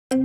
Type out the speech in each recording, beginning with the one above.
FSB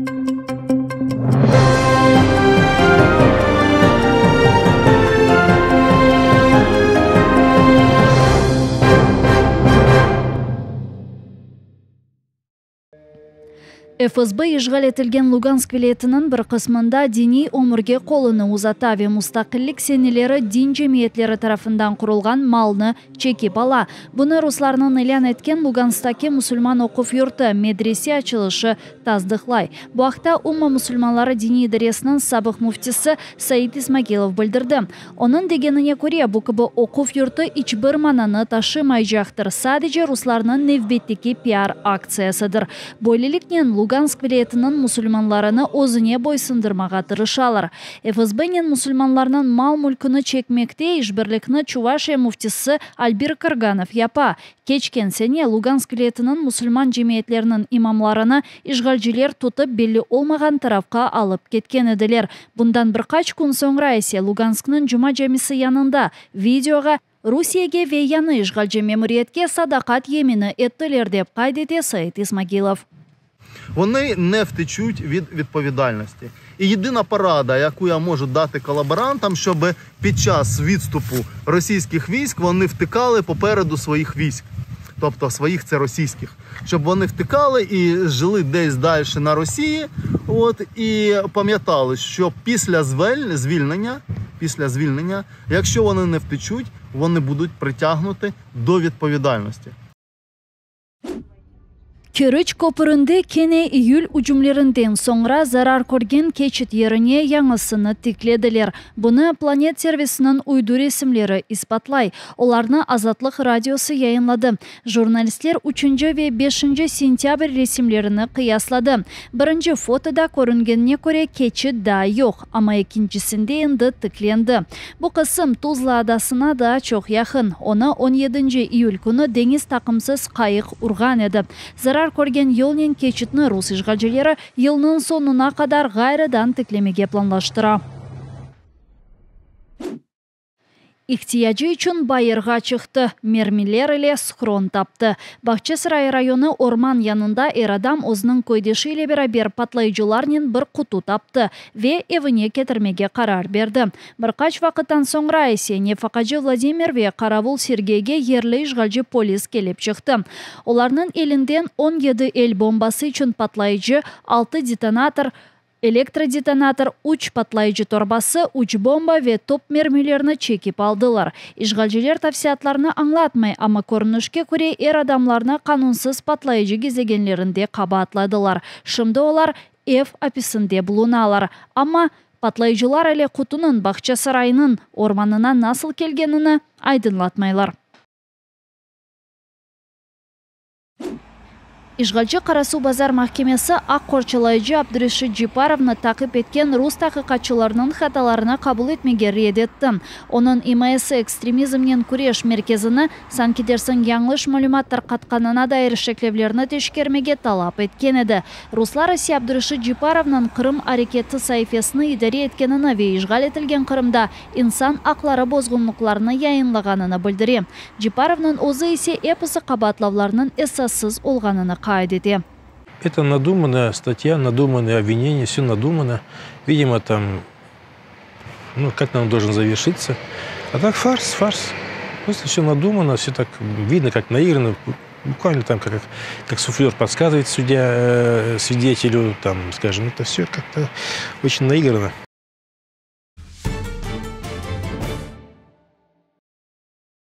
işğal etilgen Lugansk vilâyetiniñ bir qısmında diniy ömürge qolunı uzata ve mustaqillik seneleri din cemiyetleri tarafından qurulğan malnı çekip ala. Bunı ruslarnıñ ilân etken Lugansktaki musulman oquv yurtı, medrese açılışı tasdıqlay. Bu aqta Umma musulmanları diniy idaresiniñ sabıq müftisi Said İsmagilov bildirdi. Onıñ degenine köre, bu kibi oquv yurtı iç bir mananı taşımaycaqtır, sadece ruslarnıñ nevbetteki piar aktsiyasıdır. Böyleliknen, Lugansk vilâyetiniñ musulmanlarını özüne boysundırmağa tırışalar. FSBnen musulmanlarnıñ mal-mülküni çekmekte işbirlikni Çuvaşiya müftisi Albir Krganov yapa. Keçken sene Lugansk vilâyetiniñ musulman cemiyetleriniñ imamlarını işğalciler tutıp belli olmağan tarafqa alıp ketken ediler. Bundan bir qaç kün soñra ise Lugansknıñ Cuma camisi yanında videoğa Rusiyege ve yañı işğalci memuriyetke sadaqat yemini ettiler, dep qayd ete Said İsmagilov. Вони не втечуть від відповідальності. І єдина порада, яку я можу дати колаборантам, щоб під час відступу російських військ вони втикали попереду своїх військ. Тобто своїх це російських, щоб вони втикали і жили десь далі на Росії, от, і пам'ятали, що після звільнення, після звільнення, якщо вони не втечуть, вони будуть притягнуті до відповідальності. Keriç köpürinde kene iyül ücümlerinden soñra zarar körgen keçit yerine yañısını tiklediler. Bunı Planet servisiniñ uydu resimleri isbatlay. Olarnı Azatlıq Radiosı yayınladı. Jurnalistler üçünci ve beşinci sentâbr resimlerini qıyasladı. Birinci fotoda körüngenine köre, keçit daa yoq, amma ekincisinde endi tiklendi. Bu qısım Tuzla adasına daa çoq yaqın. Onı on yedinci iyül künü deñiz taqımsız qayıq urğan edi. Zarar körgen yolnen keçitni rus işğalcileri yılnıñ soñuna qadar ğayrıdan tiklemege planlaştıra. İhtiyacı içün bayırğa çıqtı, mermiler ile schron taptı. Bağçasaray rayonı orman yanında er adam özüniñ köydeşi ile beraber patlayıcılarnen bir qutu taptı ve evine ketirmege qarar berdi. Bir qaç vaqıttan soñra ise nefaqacı Vladimir ve qaravul Sergeyge yerli işğalci polis kelip çıqtı. Olarnıñ elinden 17 el bombası içün patlayıcı, altı detonator, elektrodetonator, üç patlayıcı torbası, üç bomba ve top mermilerini çekip aldılar. İşğalciler tafsilâtlarnı añlatmay, amma körünişke köre er adamlarnı qanunsız patlayıcı gizlegenlerinde qabaatladılar. Şimdi olar ev apisinde bulunalar. Amma patlayıcılar ile qutunıñ Bağçasaraynıñ ormanına nasıl kelgenini aydınlatmaylar. İşğalci Qarasuvbazar mahkemesi aq qorçalayıcı Abdureşit Cepparovnı taqip etken rus taqiqatçılarınıñ hatalarını qabul etmege red etti. Onıñ imayesi Ekstremizmnen küreş merkezini sanki dersiñ yañlış malümat tarqatqanına dair şeklevlerni teşkermege talap etken edi. Ruslar ise Abdureşit Cepparovnıñ Qırım areketi saifesini idare etkenini ve işğal etilgen Qırımda insan aqları bozğunlıqlarını yayınlağanını bildire. Cepparovnıñ özü ise episi qabaatlavlarnıñ esassız olğanını qayd ete. Это надуманная статья, надуманное обвинение, все надумано. Видимо, там, ну, как нам должен завершиться. А так фарс, фарс. Просто все надумано, все так видно, как наиграно. Буквально там, как, как суфлер подсказывает судья, э, свидетелю, там, скажем, это все как-то очень наиграно.